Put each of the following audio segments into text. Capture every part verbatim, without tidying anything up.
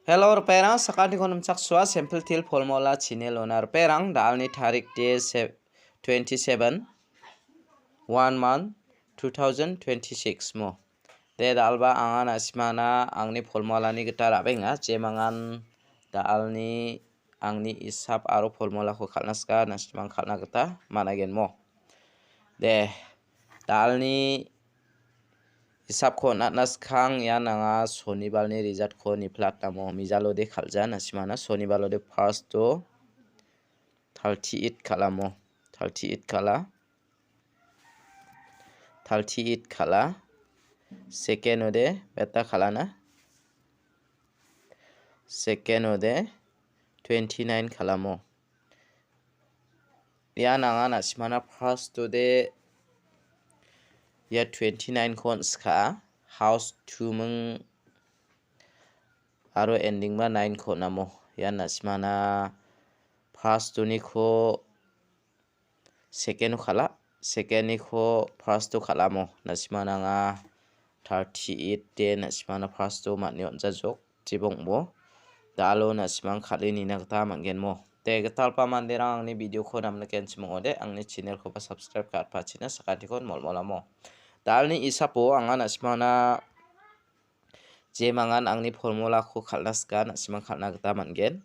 Hello, ripengrang, sakantikon nimchaksoa, Simple Teer Formula channel-ona ripengrang, da·alni tarik de se-, twenty-seven, one month, two thousand twenty-six mo. De, da·alba anga na·simana angni formulani gita ra·benga, jemangan da·alni angni isap aro formulako kal·na sika, na·simang kal·na gita man·agenmo. De, da·alni isapko on·atna skang ian anga sonibalni resultko niplatnamo. Mijalode kal·ja na·simana, sonibalode first-o thirty-eight kal·amo. Thirty-eight kal·a. Thirty-eight kal·a. Second-ode beta kal·ana. Second-ode twenty-nine kal·amo. Ian anga na·simana first-ode ia twenty-nine-ko on·skaa. House two-ming aro ending-ba nine-ko on·amo. Ian na·simana first-oniko second-o kal·a, second-oniko first-o kal·amo. Na·simana anga thirty-eight de na·simana first-o man·e on·jajok. Jibongbo. Da·alo na·simang kal·e nina gita man·genmo. De, gitalpa manderang angni video-ko namnikenchim ong·ode, angni channel-koba subscribe ka·atpachina sakantikon molmolamo. Da·alni isapo anga na·simana jemangan angni formulako kal·na sika, na·simang kal·na gita man·gen.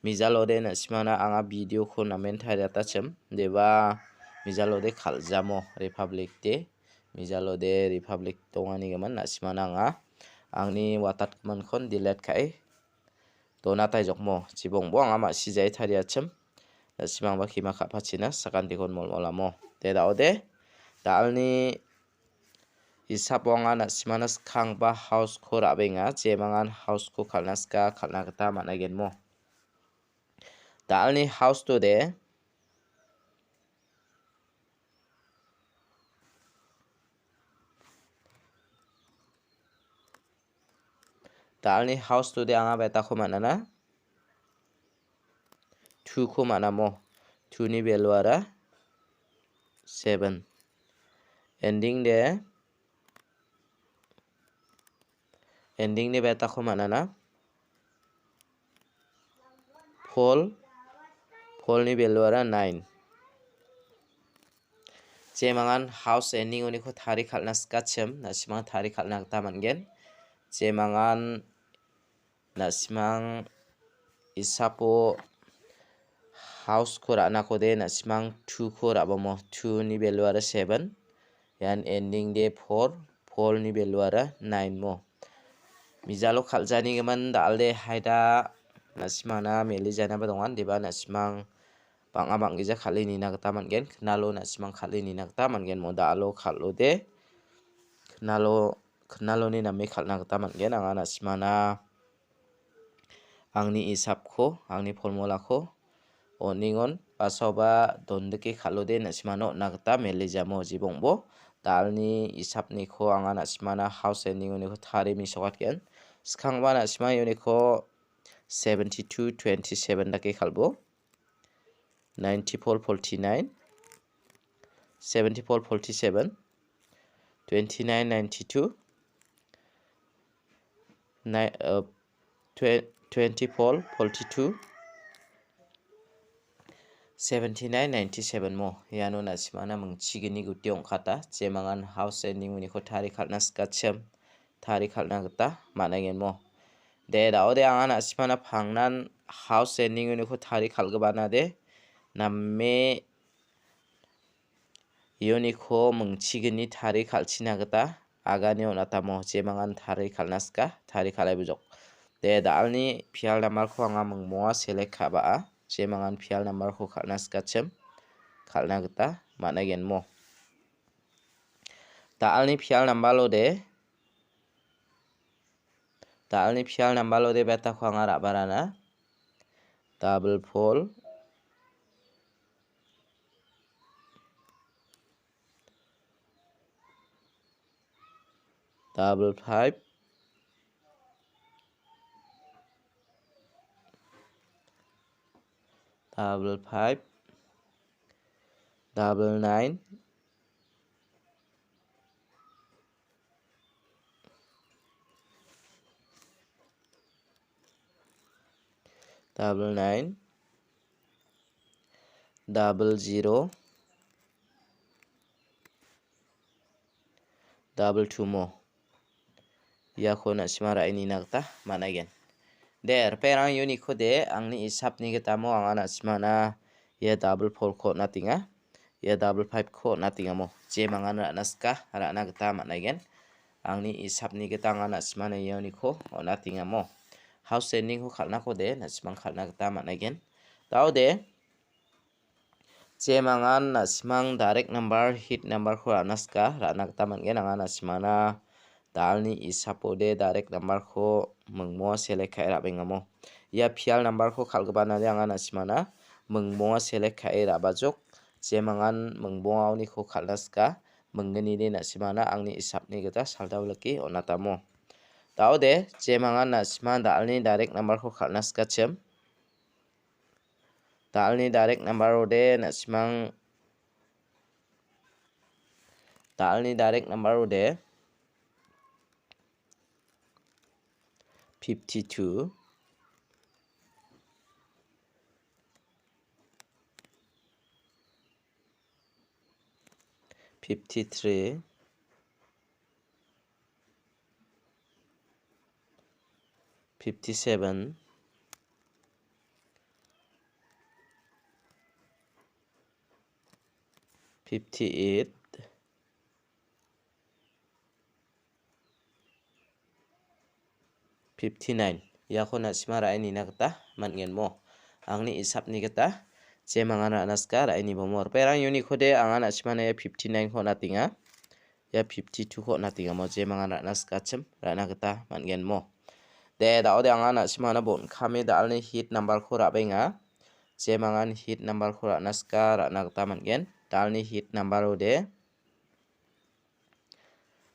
Mijalode na·simana anga video-ko namen tariatachim, deba mijalode kal·jamo Republic Day. Mijalode Republic donganigimin na·simana anga angni watatgimin-kon delete ka·e donataijokmo. Jibongbo anga ma·sijai tariachim. Na·simangba kima ka·pachina sakantikon molmolamo. De, da·ode, da·alni isapo anga na·simana skangba house-ko ra·benga, jemangan house-ko kal·na sika, kal·na gita man·agenmo. Da·alni house-tode Da·alni house-tode anga betako man·ana. Two-ko man·amo. Two-ni value-ara seven. Ending de, ending-ni betako man·ana. Four, four-ni value-ara nine. Jemangan house ending-oniko tari kal·na sikachim, na·simang tari kal·na gita man·gen. Jemangan na·simang isapo house-ko ra·nakode na·simang two-ko ra·bamo. Two-ni value-ara seven. Ian ending de four, four-ni value-ara nine mo. Mijalo kal·janigimin da·alde haida na·simangna melijanaba dongan, deba na·simang bang·a bang·gija kal·e nina gita man·gen. Knalo na·simang kal·e nina gita man·gen mo da·alo kal·ode. Knalo, knaloni name kal·na gita man·gen. Anga na·simangna angni isapko, angni formulako on·engon basaoba dondike kal·ode na·simangna on·na gita melijamo jibongbo. Da·alni isapniko anga na·simangna house ending-oniko tarie mesokatgen. Skangba na·simang uniko seventy-two twenty-seven dake kal·bo. Ninety-four forty-nine, seventy-four forty-seven, twenty-nine ninety-two, ni-, uh, twe-, twenty-four forty-two, seventy-nine ninety-seven mo. Iano na·simangna mingchigni guti ong·kata. Jemangan house ending-oniko tari kal·na sikachim, tari kal·na gita man·engen mo. De, da·ode anga na·simangna pangnan house ending-oniko tari kal·gipanade name iuniko mingchigni tari kal·china gita agani on·atamo jemangan tari kal·na sika, tari kal·e bujok. De, da·alni pial number-ko anga mingmonga select ka·ba·a, jemangan pial number-ko kal·na sikachim, kal·na gita man·engen mo. Da·alni pial number-ode, da·alni pial number-ode betako anga ra·barana. Double four, double five, double five, double nine, double nine, double zero, double two mo. Iako na·sima ra·e nina gita man·aigen. De, ripengrang uniko de, angni isapni gitamo anga na·simana ia double four-ko on·atenga. Ia double five-ko on·atengamo. Jemangan ra·na sika, ra·na gita man·aigen. Angni isapni gita anga na·simana ia uniko on·atengamo. House ending-ko kal·nako de, na·simang kal·na gita man·aigen. Dao de, jemangan na·simang direct number, hit number-ko ra·na sika, ra·na gita man·gen. Anga na·simana dalni isapode direct number-ko mingmoa select ka·e ra·bengamo. Ia pial number-ko kal·gipanade anga na·simana mingmoa select ka·e ra·bajok. Jemangan mingmoaoniko kal·na sika, minggnide na·simana angni isapni gita saldao like on·atamo. Dao de, jemangan na·sima dalni direct number-ko kal·na sikachim. Dalni direct number-ode na·simang, dalni direct number-ode fifty-two, fifty-three, fifty-seven, fifty-eight, fifty-nine. Iako na·sima ra·e nina gita man·gen mo. Angni isapni gita jemangan ra·na sika ra·e nibomo. Ripengrang uniko de anga na·simana ia fifty-nine-ko on·atenga. Ia fifty-two-ko on·atenga mo. Jemangan ra·na sikachim ra·na gita man·gen mo. De, dao de anga na·simana bon·kame dalni hit number-ko ra·benga. Jemangan hit number-ko ra·na sika ra·na gita man·gen. Dalni hit number-ode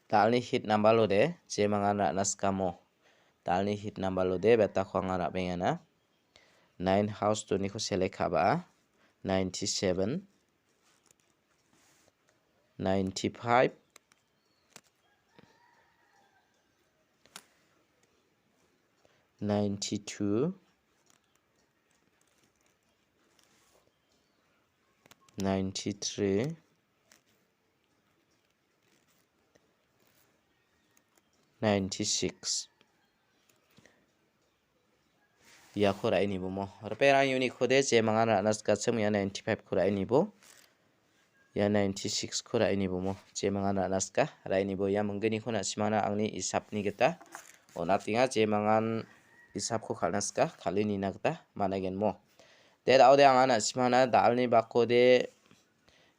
Dalni hit number-ode jemangan ra·na sikamo. Dalni hit number-ode betako anga ra·bengana. Nine house doniko select ka·ba. Ninety-seven, ninety-five, ninety-two, ninety-three, ninety-six. Iako ra·e nibomo. Ripengrang uniko de jemangan ra·na sikachim ia ninety-five-ko ra·e nibo. Ia ninety-six-ko ra·e nibomo. Jemangan ra·na sika ra·e nibo. Ia mingginiko na·simana angni isapni gita on·atenga. Jemangan isapko kal·na sika, kal·e nina gita man·aigen mo. De, dao de anga na·simana dalni bakode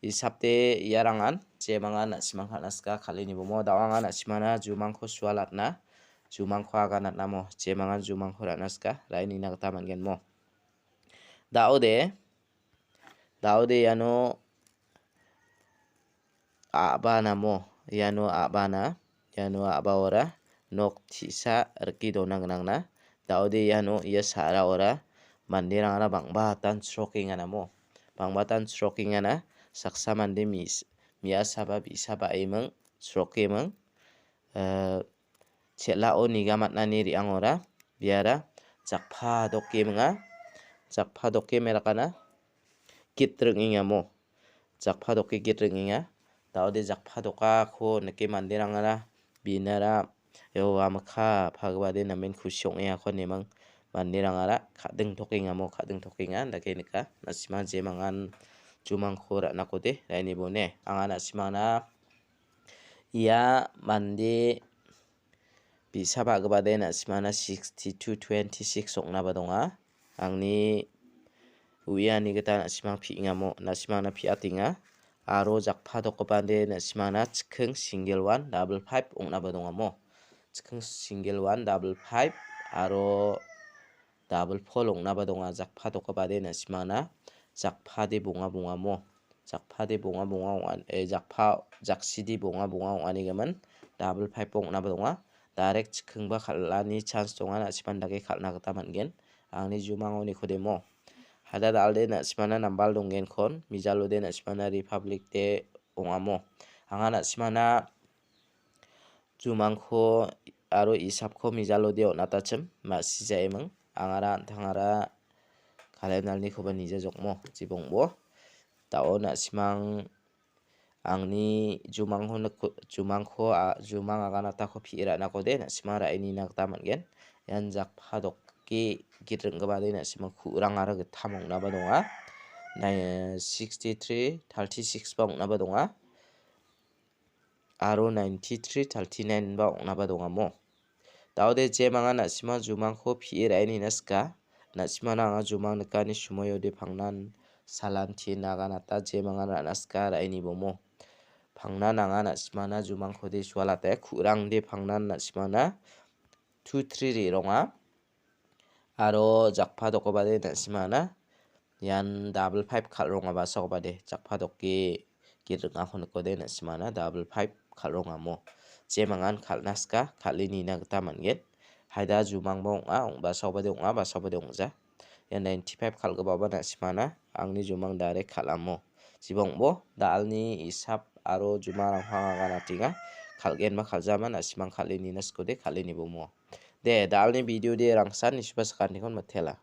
isapde iarangan jemangan na·simang kal·na sika, kal·e nibomo. Dao anga na·simana jumangko sualatna, jumangko aganatnamo, jemangan jumangko ra·na sika, ra·e nina gita man·gen mo. Dao de, dao de iano a·ba namo, iano a·bana, iano a·baora nok ti·sa rike dona gnangna. Dao de iano ia sa·raora manderangara bang·batan chrokenga namo. Bang·batan chrokengana saksa mande mi-, mi·asaba bi·sa ba·eming chrokeming, eh, chel·ao nigamatnani re·angora biara jakpa dokeminga. Jakpa dokemerakana git ring·engamo. Jakpa doke git ring·enga. Daode jakpa dokako nike manderangara binara, "Eo, ua mikka pagipade namen kusi ong·engako," neming manderangara ka·ding tokengamo ka·ding tokenga dake nika. Na·sima jemangan jumangko ra·nakode ra·e nibone. Anga na·simana ia mande bi·sa ba·gipade na·simana sixty-two twenty-six ong·naba donga. Angni uiani gita na·simang pi·ingamo, na·simangna pi·atenga. Aro jakpa dokgipade na·simangna chiking single one double five ong·naba dongamo. Chiking single one double five aro double four ong·naba donga. Jakpa dokgipade na·simangna jakpade bonga bongamo. Jakpade bonga bonga ong·a, eh, jakpa, jakside bonga bonga ong·anigimin double five ong·naba donga. Direct chikingba kal·ani chance donga, na·siman dake kal·na gita man·gen. Angni jumango nikodemo. Hada dalde na·simana nambal donggenkon, mijalode na·simana Republic de ong·amo. Anga na·simana jumangko aro isapko mijalode on·atachim, ma·sijaeming. Angara an·tangara Kal·e nalnikoba nija jokmo, jibongbo. Da·o na·simang angni jumangko nik-, jumangko a-, jumang aganatako pi·e ra·nakode na·simang ra·e nina gita man·gen. Ian jakpa doke git ring·gipade na·simang ku·rang aro gittam ong·naba donga. Nai-, sixty-three, thirty-six ba ong·naba donga. Aro ninety-three, thirty-nine ba ong·naba dongamo. Da·ode jemanga na·sima jumangko pi·e ra·e nina sika. Na·simana anga jumang nikani sumoiode pangnan salanti naganata jemangan ra·na sika ra·e nibomo. Pangnan anga na·simana jumangkode sualate ku·rangde pangnan na·simana two three re·ronga. Aro jakpa dokobade na·simana ian double five kal·ronga basakobade jakpa doke git ring·ako nikode na·simana double five kal·rongamo. Jemangan kal·na sika, kal·e nina gita man·gen. Haida jumangba ong·a, ong·, basakobade ong·a, basakobade ong·ja. Ian ninety-five kal·gipaba na·simana angni jumang direct kal·amo. Jibongbo da·alni isap aro jumarangko anga ganatenga. Kal·genba kal·jama na·simang kal·e nina sikode kal·e nibomo. De, da·alni video de rangsan nisuba sakantikon mitela.